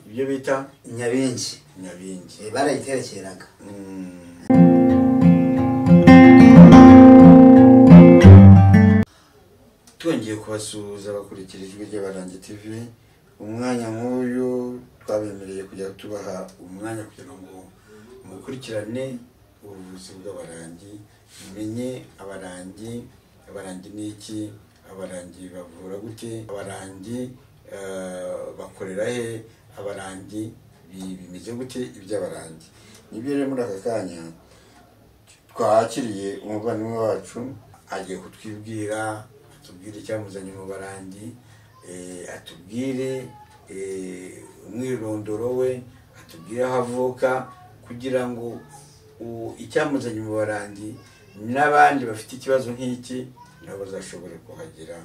Ibyo bita Nyabingi. Nyabingi. Barayiterekeraga. Twongeye kubasuhuza bakurikira Ijwi ry'Abarangi TV. Umwanya nk'uyu twabemereye kujya tubaha umwanya kugira ngo mukurikirane ubuvuzi bw'abarangi, mumenye abarangi, abarangi ni iki, abarangi bavura gute, abarangi bakorera he, abarangi bimeze gute, iby'abarangi. Nibyo rero muri aka kanya twakiriye umuvandimwe wacu, agiye kutwibwira, atubwire icyamuzanye mu barangi, atubwire umwirondoro we, atubwire aho avuka, kugira ngo icyamuzanye mu barangi n'abandi bafite ikibazo nk'iki nabo bazashobore kuhagera.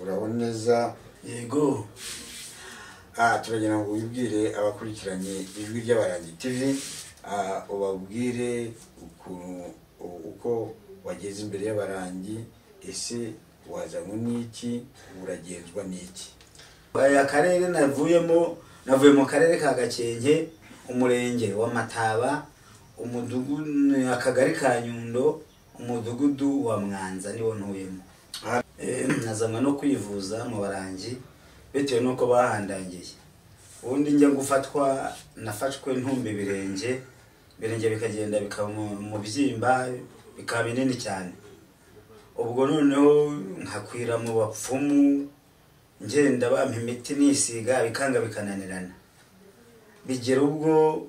Uraboneza? Yego. Turagira ngo wibwire abakurikiranye Ijwi ry'Abarangi TV, ubabwire uko wageze imbere y'abarangi, ese wazanywe n'iki, uragenzwa n'iki? Aya karere navuyemo, navuye mu karere ka Gakenke, umurenge wa Mataba, umudugudu, akagari ka Nyundo, umudugudu wa Mwanza niwo ntuyemo. Nazanywe no kwivuza mu barangi bitewe nuko bahandangiye. Ubundi njya gufatwa, nafashwe ntumba ibirenge, ibirenge bikagenda bikaba mu byimba, bikaba binini cyane. Ubwo noneho nkakwira mu bapfumu, ngenda bampa imiti nisiga, bikanga bikananirana. Bigera ubwo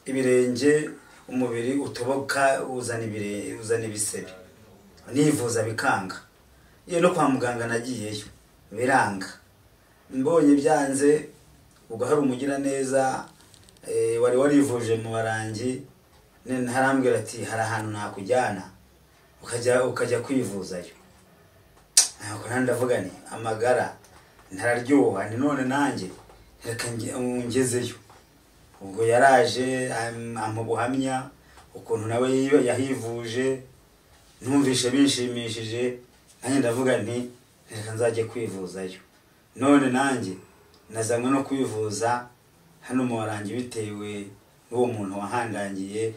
ibirenge umubiri utoboka, uzana ibisebe. Nivuza bikanga. Iyo no kwa muganga nagiyeyo biranga. Mbonye byanze, ubwo hari umugira neza wari warivuje mu barangi, ntarambwira ati hari ahantu nakujyana ukajya kwivuzayo. Ntabwo ndavuga ni amagara ntararyoha, ni none nanjye reka ngezeyo. Ubwo yaraje ampa ubuhamya ukuntu nawe yahivuje, numvishe bishimishije, nanjye ndavuga nti reka nzajye kwivuzayo. None nanjye nazanywe no kwivuza hano mu barangi bitewe n'uwo muntu wahandangiye,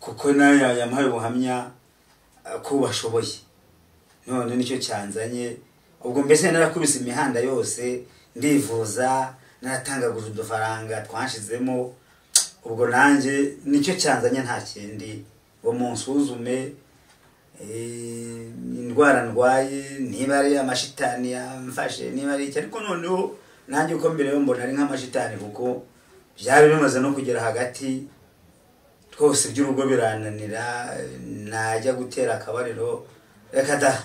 kuko nawe yampaye ubuhamya ko bashoboye. None nicyo cyanzanye. Ubwo mbese narakubise imihanda yose ndivuza, naratangaguje udufaranga twanshizemo. Ubwo nanjye nicyo cyanzanye, nta kindi. Ngo munsuzume indwara ndwaye, niba ari amashitani yamfashe, niba ari iki. Ariko noneho nanjye uko mbere mbona ari nk'amashitani, kuko byari bimaze no kugera hagati twose by'urugo birananira, najya gutera akabariro reka da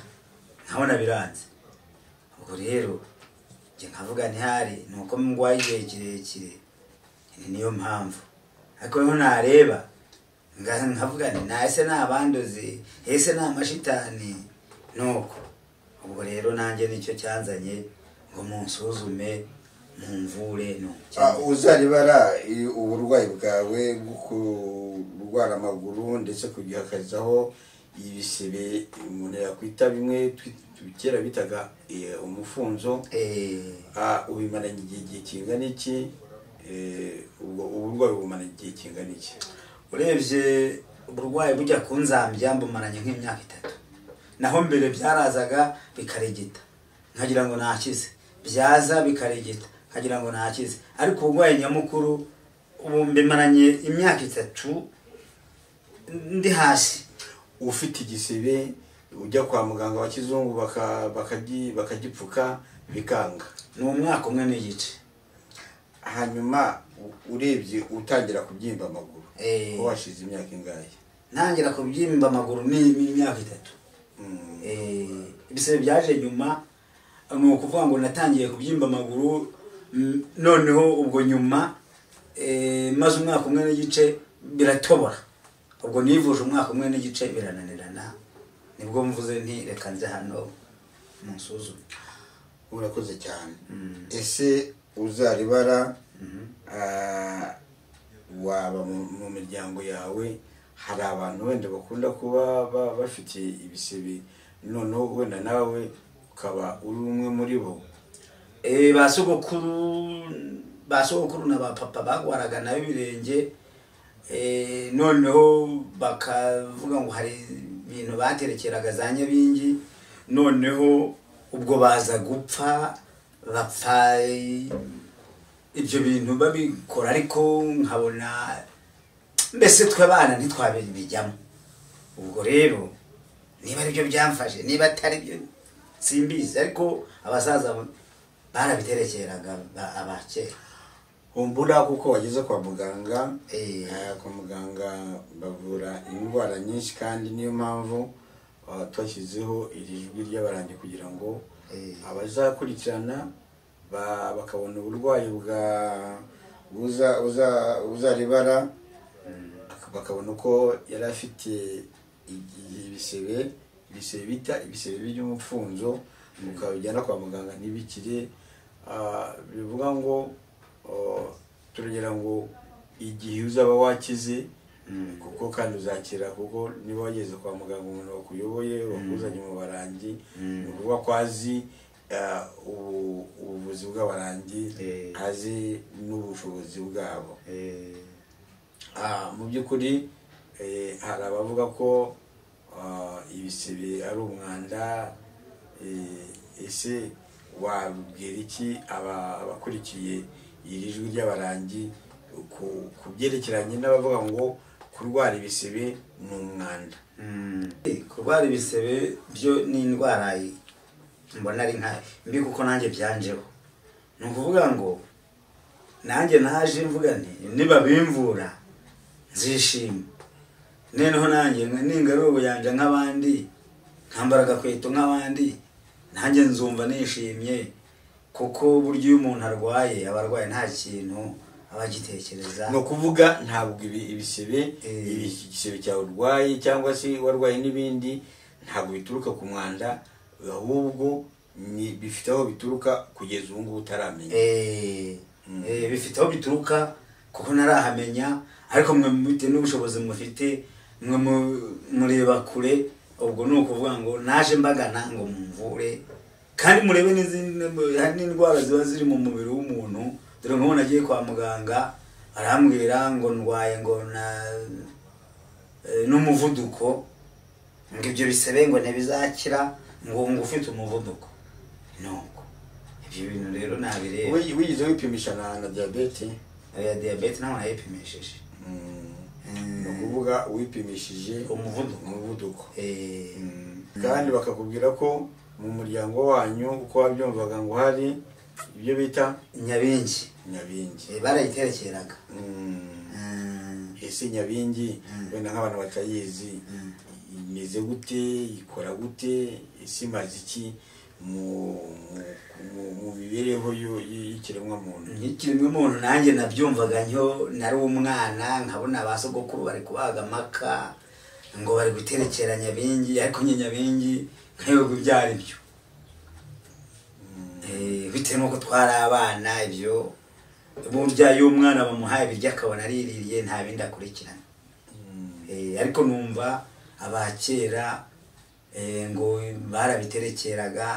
nkabona biranze. Ubwo rero njye nkavuga ntihari nuko ndwaye igihe kirekire, niyo mpamvu. Ariko noneho nareba nkavuga nti nahise nabandoze, ese ni amashitani nuko. Ubwo rero nanjye nicyo cyanzanye ngo munsuzume mumvure. No uzaribara uburwayi bwawe bwo kurwara amaguru ndetse kugihakazaho ibisebe umuntu yakwita bimwe kera bitaga umufunzo, ubimaranye igihe kingana iki? Ubwo uburwayi bumaranye igihe kingana iki? Urebye uburwayi bujya kunzambya mbumaranye nk'imyaka 3. Naho mbere byarazaga bikaregeta nkagira ngo nakize, byaza bikaregeta nkagira ngo nakize. Ariko uburwayi nyamukuru ubu mbimaranye imyaka 3 ndi hasi. Ufite igisebe ujya kwa muganga wa kizungu bakagipfuka bikanga. Ni umwaka umwe n'igice. Hanyuma urebye utangira kubyimba amaguru, ko washize imyaka ingahe? Ntangira kubyimba amaguru ni imyaka 3. Ibisebe byaje nyuma, ni ukuvuga ngo natangiye kubyimba amaguru noneho ubwo nyuma maze umwaka umwe n'igice biratobora. Ubwo nivuje umwaka umwe n'igice birananirana, nibwo mvuze nti reka nze hano munsuzume. Urakoze cyane. Ese uzaribara waba mu miryango yawe hari abantu wenda bakunda kuba bafite ibisebe, noneho wenda nawe ukaba uri umwe muri bo? Ba sogokuru ba sogokuru na ba papa bagwaraga nayo ibirenge, noneho bakavuga ngo hari ibintu baterekeraga za nyabingi, noneho ubwo baza gupfa bapfa ibyo bintu babikora, ariko nkabona mbese twe abana ntitwabijyamo. Ubwo rero niba aribyo byamfashe niba atari byo simbizi, ariko abasaza barabiterekeraga abakera. Humbura kuko wageze kwa muganga. Kwa muganga bavura indwara nyinshi, kandi niyo mpamvu twashyizeho iri jwi ry'abarangi kugira ngo abazakurikirana bakabona uburwayi bwa uzaribara, bakabona uko yari afite ibisebe bita ibisebe by'umupfunzo, ukabijyana kwa muganga ntibikire. Bivuga ngo turagera ngo igihe uzaba wakize, kuko kandi uzakira, kuko niba wageze kwa muganga umuntu wakuyoboye wakuzanye mu barangi, ni ukuvuga ko azi ubuvuzi bw'abarangi, azi n'ubushobozi bwabo. Mu by'ukuri hari abavuga ko ibisebe ari umwanda. Ese wabwira iki abakurikiye iri jwi ry'abarangi ku byerekeranye n'abavuga ngo kurwara ibisebe ni umwanda? Kurwara ibisebe byo ni indwara mbona ari nka mbi, kuko nanjye byanjeho. Ni ukuvuga ngo nanjye naje mvuga nti niba bimvura nzishima, noneho nanjye ningarura ubuyanja nk'abandi, nkambara agakweto nk'abandi, nanjye nzumva nishimye. Kuko buryo iyo umuntu arwaye aba arwaye nta kintu aba agitekereza. Ni ukuvuga ntabwo ibisebe, igisebe cyawe urwaye cyangwa se warwaye n'ibindi, ntabwo bituruka ku mwanda, ahubwo bifite aho bituruka kugeza ubu ngubu utaramenya. Bifite aho bituruka kuko narahamenya, ariko mwe mufite n'ubushobozi mufite, mwe mureba kure. Ubwo ni ukuvuga ngo naje mbagana ngo mumvure, kandi murebe n'izindi hari n'indwara ziba ziri mu mubiri w'umuntu. Dore nk'ubu nagiye kwa muganga arambwira ngo ndwaye ngo na n'umuvuduko, ngo ibyo bisebe ngo ntibizakira, ngo ufite umuvuduko. Nuko ibyo bintu rero nabireba. Wigeze wipimisha na diyabete? Ya diyabete ntabwo nayipimishije. Ni ukuvuga wipimishije umuvuduko. Kandi bakakubwira ko mu muryango wanyu uko wabyumvaga ngo hari ibyo bita nyabingi. Nyabingi barayiterekeraga. Ese nyabingi wenda nk'abantu batayizi imeze gute, ikora gute, ese imaze iki mu mibereho y'ikiremwamuntu? Y'ikiremwamuntu nanjye nabyumvaga nyo nari umwana, nkabona ba sogokuru bari kubaga amaka ngo bari guterekera nyabingi, ariko nyabingi nkayoberwa ibyo ari byo. Bitewe n'uko twari abana, ibyo burya iyo umwana bamuhaye ibiryo akabona ariririye nta bindi akurikirana. Ariko numva abakera ngo barabiterekeraga,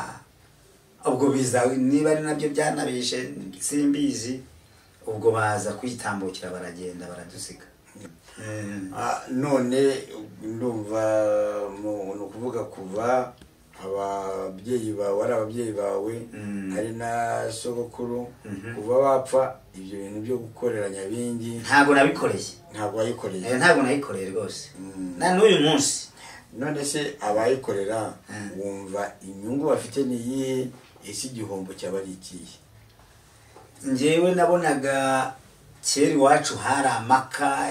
ubwo biza niba ari nabyo byanabishe simbizi, ubwo baza kwitambukira baragenda baradusiga. None ndumva ni ukuvuga kuva ababyeyi bawe ari ababyeyi bawe ari na sogokuru, kuva bapfa ibyo bintu byo gukorera nyabingi ntabwo nabikoreye. Ntabwo wayikoreye? Ntabwo nayikoreye rwose na n'uyu munsi. None se abayikorera wumva inyungu bafite ni iyihe, ese igihombo cyaba ari ikihe? Njyewe nabonaga kera iwacu hari amaka,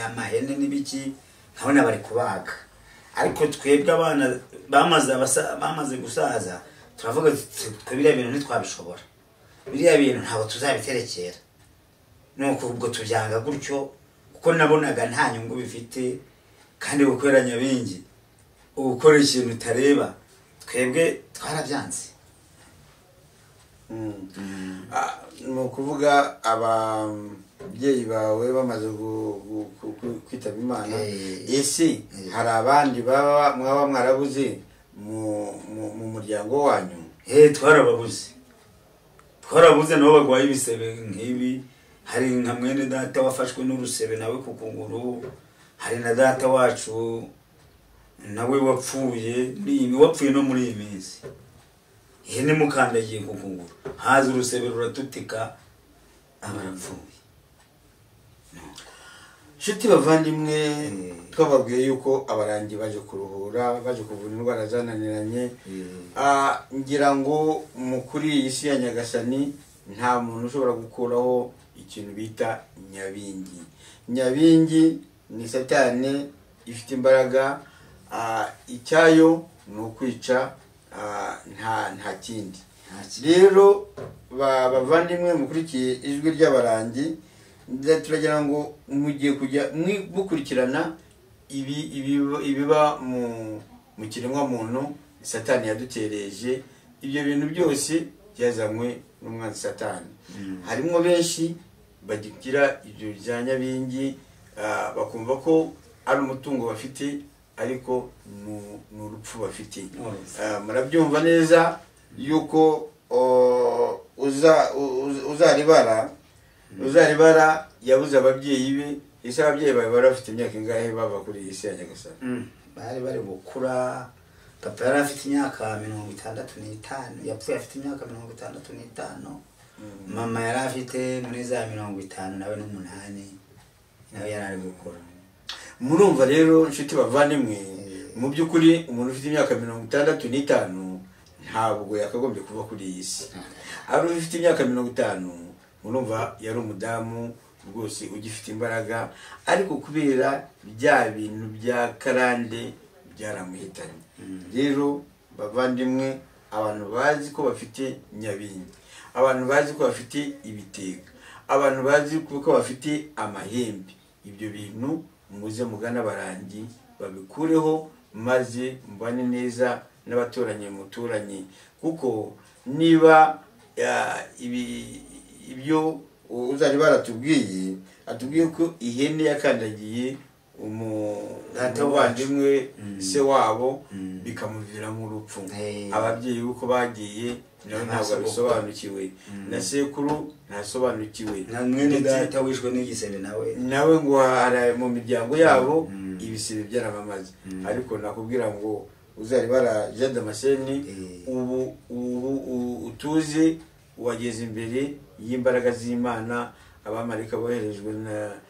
amahene n'ibiki, nkabona bari kubaga, ariko twebwe abana bamaze gusaza turavuga twe biriya bintu ntitwabishobora, biriya bintu ntabwo tuzabiterekera. Nuko ubwo tubyanga gutyo, kuko nabonaga nta nyungu bifite, kandi gukorera nyabingi ukora ikintu utareba, twebwe twarabyanze. Ni ukuvuga ababyeyi bawe bamaze kwitaba Imana, ese hari abandi baba mwaba mwarabuze mu muryango wanyu? Twarababuze, twarabuze nabo barwaye ibisebe nk'ibi, Hari nka mwene data wafashwe n'urusebe nawe ku kuguru, hari na data wacu nawe wapfuye wapfuye no muri iyi minsi, ihene mukandagiye ku kuguru haza urusebe ruratutika abarapfuye. Nshuti bavandimwe, twababwiye yuko abarangi baje kuruhura, baje kuvura indwara zananiranye. Ngira ngo mu kuri iyi si ya Nyagasani nta muntu ushobora gukuraho ikintu bita nyabingi. Nyabingi ni satani ifite imbaraga, icyayo ni ukwica, nta kindi. Rero bavandimwe mukurikiye ijwi ry'abarangi, turagira ngo mugiye kujya mukurikirana ibiba mu kiremwa muntu satani yadutereje. Ibyo bintu byose byazanywe n'umwanzi satani. Harimo benshi bagira ibyo bya nyabingi, bakumva ko ari umutungo bafite, ariko ni urupfu bafite. Murabyumva neza yuko uzaribara yabuze ababyeyi be. Ese ababyeyi bawe bari bafite imyaka ingahe bava kuri iyi si ya Nyagasani? Bari bari gukura. Papa yari afite imyaka 65, yapfuye afite imyaka 65. Mama yari afite muri za 58 nawe nawe yari ari gukura. Murumva rero nshuti bavandimwe, mu by'ukuri umuntu ufite imyaka 65 ntabwo yakagombye kuva kuri iyi si. Ari ufite imyaka 50, murumva yari umudamu rwose ugifite imbaraga, ariko kubera bya bintu bya karande byaramuhitanye. Rero bavandimwe, abantu bazi ko bafite nyabingi, abantu bazi ko bafite ibitega, abantu bazi ko bafite amahembe, ibyo bintu muze mugana abarangi babikureho, maze mubane neza n'abaturanyi muturanye. Kuko niba ibyo uzari baratubwiye, atubwiye ko ihene yakandagiye umuvandimwe se wabo bikamuviramo urupfu. Ababyeyi uko bagiye nawe ntabwo abisobanukiwe, na sekuru ntasobanukiwe, na mwene data wishwe n'igisebe nawe ngo hari mu miryango yabo ibisebe byarabamaze. Ariko nakubwira ngo uzaribara Jean Damascene ubu utuze wageze imbere y'imbaraga z'Imana, abamarika boherejwe na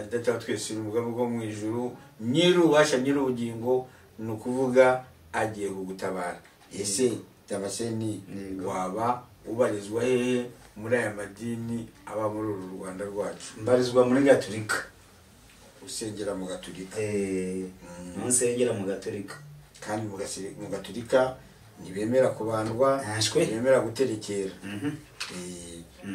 data twese umugambi wo mu ijuru, nyir'ububasha nyir'ubugingo, ni ukuvuga agiye kugutabara. Ese Damascene waba ubarizwa hehe muri aya madini aba muri uru Rwanda rwacu? Mbarizwa muri Gatolika. Usengera mu Gatolika? Nsengera mu Gatolika. Kandi mu Gatolika ntibemera kubandwa, ntibemera guterekera.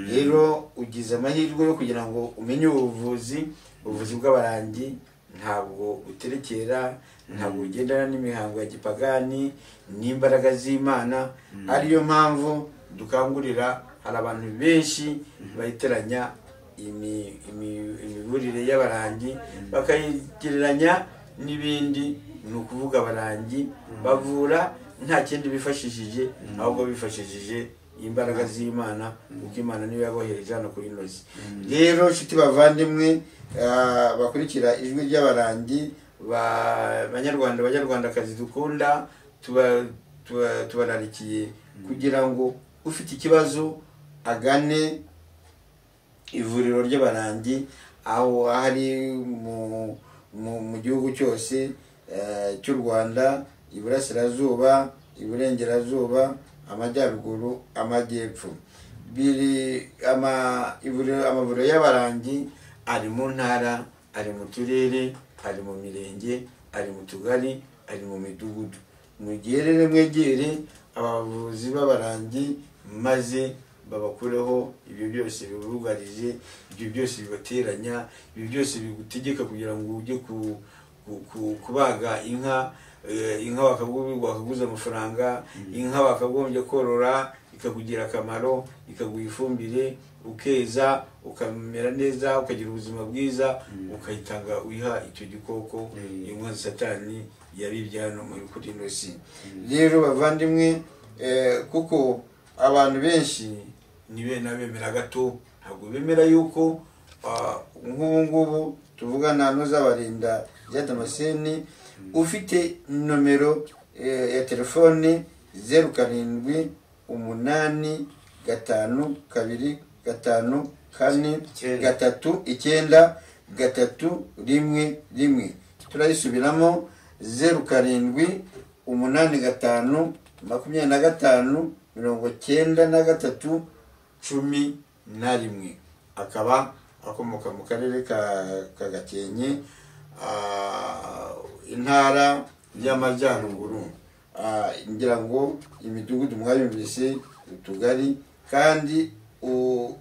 Rero ugize amahirwe yo kugira ngo umenye ubuvuzi bw'abarangi ntabwo uterekera, ntabwo ugendana n'imihango ya gipagani n'imbaraga z'Imana. Ariyo mpamvu dukangurira, hari abantu benshi bayiteranya imiburire y'abarangi bakayigereranya n'ibindi. Ni ukuvuga abarangi bavura nta kindi bifashishije, ahubwo bifashishije imbaraga z'Imana, kuko Imana niyo yabohereje hano kuri ino si. Rero nshuti bavandimwe bakurikira ijwi ry'abarangi, banyarwanda banyarwandakazi dukunda, tubararikiye kugira ngo ufite ikibazo agane ivuriro ry'abarangi aho hari mu gihugu cyose cy'u Rwanda, iburasirazuba, iburengerazuba, amajyaruguru, amajyepfo. Biri amavuriro y'abarangi ari mu ntara, ari mu turere, ari mu mirenge, ari mu tugari, ari mu midugudu. Mugerere mwegere abavuzi b'abarangi maze babakureho ibyo byose bibugarije, ibyo byose bibateranya, ibyo byose bigutegeka kugira ngo ujye kubaga inka, inka wakaguza amafaranga, inka wakagombye korora ikakugira akamaro, ikaguha ifumbire, ukeza, ukamera neza, ukagira ubuzima bwiza, ukayitanga uyiha icyo gikoko inka satani yabibye hano muri kuri ino si. Rero bavandimwe, kuko abantu benshi ni bene abemera gato, Ntabwo bemera yuko nk'ubu ngubu tuvugana n'uzabarinda Jean Damascene ufite nomero ya telefone 0 7 8 5 2 5 4 3 9 3 1 1. Turayisubiramo 0 7 8 5 25 93 11. Akaba akomoka mu karere ka Gakenke, intara y'Amajyaruguru. Ngira ngo imidugudu mwayumvise, utugari, kandi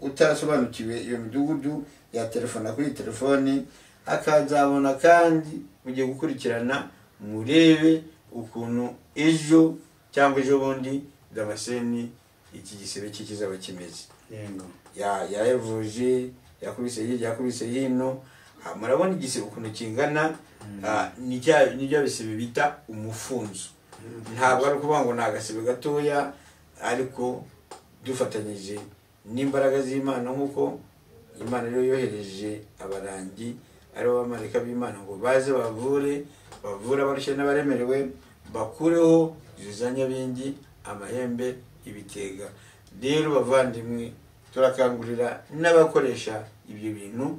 utarasobanukiwe iyo midugudu yatelefona kuri telefoni akazabona, kandi mugiye gukurikirana murebe ukuntu ejo cyangwa ejo bundi Damascene iki gisebe cye kizaba kimeze. Yayavuje, yakubise hirya, yakubise hino. Murabona igisebe ukuntu kingana, ni bya bisebe bita umufunzo. Ntabwo ari ukuvuga ngo ni agasebe gatoya, ariko dufatanyije n'imbaraga z'Imana, nk'uko Imana rero yohereje abarangi ari bo bamarayika b'Imana ngo baze bavure abarushye n'abaremerewe, bakureho izo za nyabingi, amahembe, ibitega. Rero bavandimwe, turakangurira n'abakoresha ibyo bintu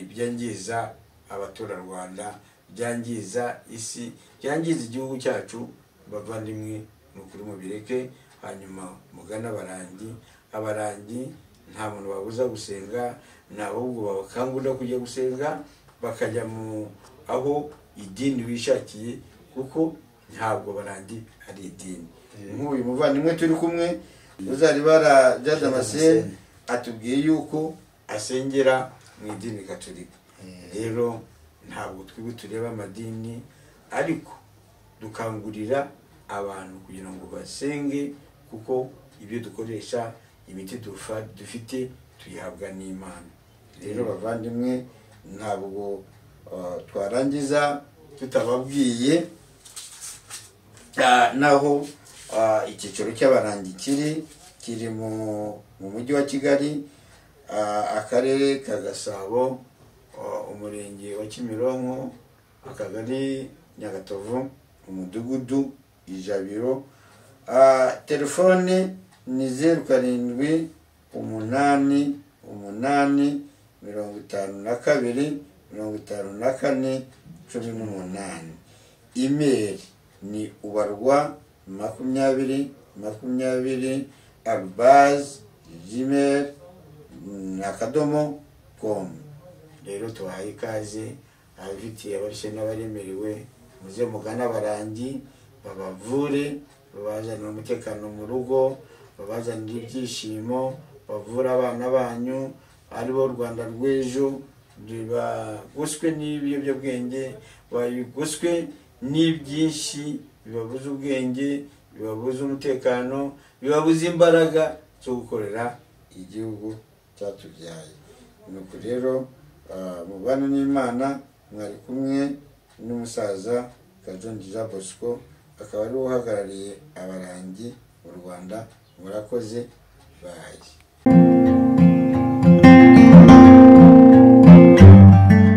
byangiza abaturarwanda, byangiza isi, byangiza igihugu cyacu. Bavandimwe, ni ukuri mubireke, hanyuma mugana abarangi. Abarangi nta muntu babuza gusenga, ntabwo babakangurira kujya gusenga, bakajya mu aho idini bishakiye, kuko ntabwo abarangi ari idini. Nk'uyu muvandimwe turi kumwe Uzaribara Jean Damascene atubwiye yuko asengera mu idini Gatolika. Rero ntabwo twebwe tureba amadini, ariko dukangurira abantu kugira ngo basenge, kuko ibyo dukoresha, imiti dufite tuyihabwa n'Imana. Rero bavandimwe, ntabwo twarangiza tutababwiye naho icyicaro cy'abarangi kiri mu mujyi wa Kigali, akarere ka Gasabo, umurenge wa Kimironko, akagari Nyagatovu, umudugudu Ijabiro. Telefone ni 0 7 8 8 52 54 18. Email ni ubarwa 20 20 @gmail.com. Rero tubahaye ikaze, abafitiye abarushye n'abaremerewe, muze mugane abarangi babavure, babazanire umutekano mu rugo, babazanire ibyishimo, bavure abana banyu ari bo Rwanda rw'ejo, bagoswe n'ibiyobyabwenge, bagoswe n'ibyinshi bibabuza ubwenge, bibabuza umutekano, bibabuza imbaraga zo gukorera igihugu cyatubyaye. Nuko rero mubane n'Imana. Mwari kumwe n'umusaza Kajongi Jean Bosco, akaba ari uhagarariye abarangi mu Rwanda. Murakoze, bayi.